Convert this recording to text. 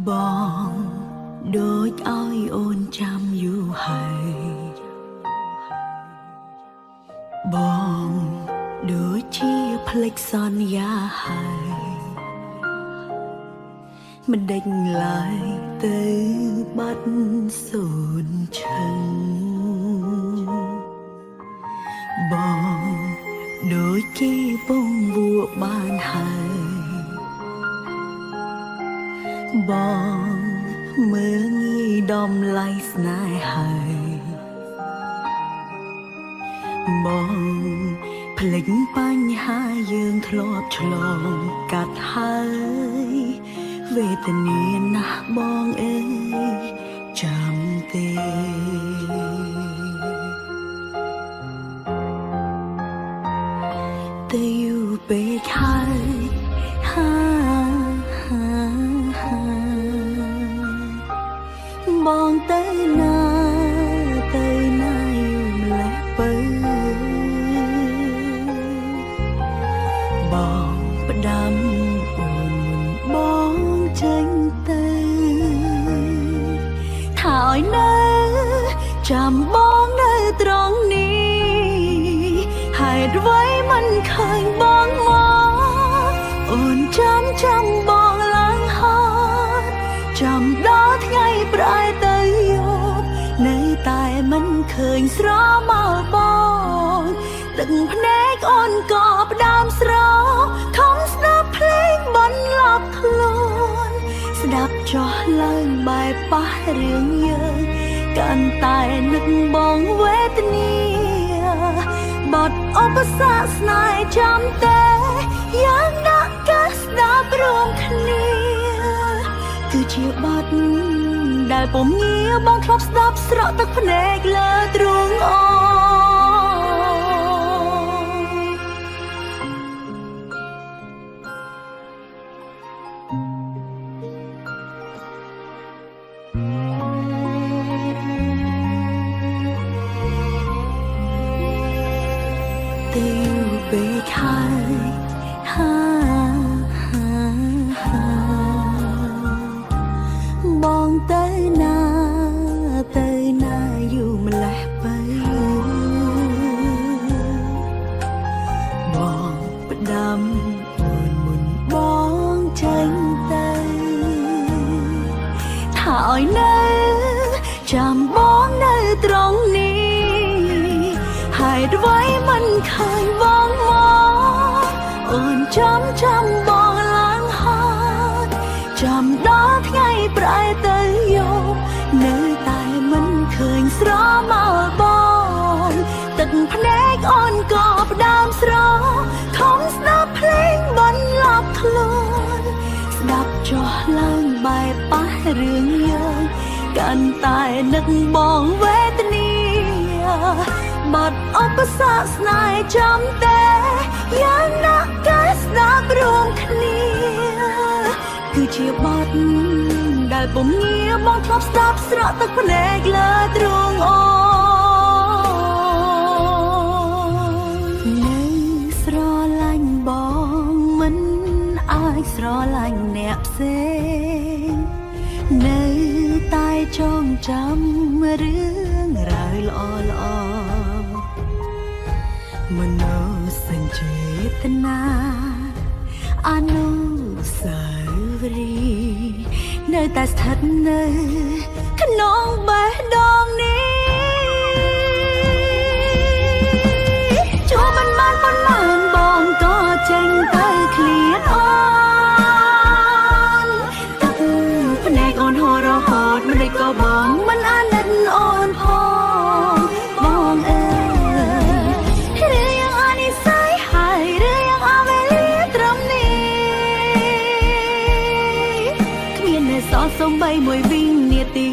បងដូចឲ្យអូនចាំយូរហើយបងដូចជាភ្លេចសន្យាហើយមិនដេចឡើយទៅបាត់សូនឈឹងបងដូចគេពងវក់បានហើយ បងមើលងាយដំឡៃស្នេហាបងភ្លេចបញ្ហាយើងធ្លាប់ឆ្លងកាត់ហើយវេទនាណាស់បងអើយចាំទេទៅយូរពេកហើយហាហាហាបងទៅណាទៅណាយូរម្លេះពើបងផ្ដាំអូនមុនបងចេញទៅថាឲ្យនៅចាំបងនៅត្រង់នេះហេតុអ្វីមិនឃើញបងមកអូនចាំចាំបងឡើងហត់ចាំដល់ថ្ងៃប្រែទៅយប់នៅតែមិនឃើញស្រមោលបងទឹកភ្នែកអូនក៏ផ្ដើមស្រខំស្ដាប់ភ្លេងបន្លប់ខ្លួនស្ដាប់ចោះឡើងបែបប៉ះរឿងយើងកាន់តែនឹកបងវេទនាបត់ឧបសគ្គស្នេហ៍ចាំតែយ៉ាងដាក់កាស្ដាប់រួមគ្នា គឺជាបទដែលពុំងារបងធ្លាប់ស្ដាប់ស្រក់ទឹកភ្នែកលើទ្រូងអូន ទៅយូរពេកហើយហាហាហាបងទៅណាទៅណាយូរម្លេះទៅបងផ្ដាំអូនមុនបងចេញទៅថាឲ្យនៅចាំបងនៅត្រង់នេះហេតុអ្វីមិនឃើញបងមកអូនចាំចាំបងឡើងហត់ចាំដល់ថ្ងៃប្រែទៅយប់នៅតែមិនឃើញស្រមោលបងទឹកភ្នែកអូនក៏ផ្ដើមស្រខំស្ដាប់ភ្លេងបន្លប់ខ្លួនស្ដាប់ចោះឡើងបែបប៉ះរឿងយើងកាន់តែនឹកបងវេទនាបត់ឧបសគ្គស្នេហ៍ចាំតែយ៉ាងណាក់កាស្ដាប់រួមគ្នា គឺជាបទដែលពុំងារបងធ្លាប់ស្ដាប់ស្រក់ទឹកភ្នែកលើទ្រូងអូននៅស្រឡាញ់បងមិនអាចស្រឡាញ់អ្នកផ្សេងនៅតែចងចាំរឿងរ៉ាវល្អល្អមនោសញ្ចេតនាអនុស្សាវរីយ៍នៅតែស្ថិតនៅក្នុងបេះដូងនេះជួបមិនបានប៉ុន្មានបងក៏ចេញទៅឃ្លាតអូនទឹកភ្នែកអូនហូររហូតមិនក៏បងមិនអាណិតអូនផងបងអើយរឿងអនិស័យហើយរឿងអវេលាត្រឹមនេះគ្មានអ្នកសល់សំបីមួយវិនាទី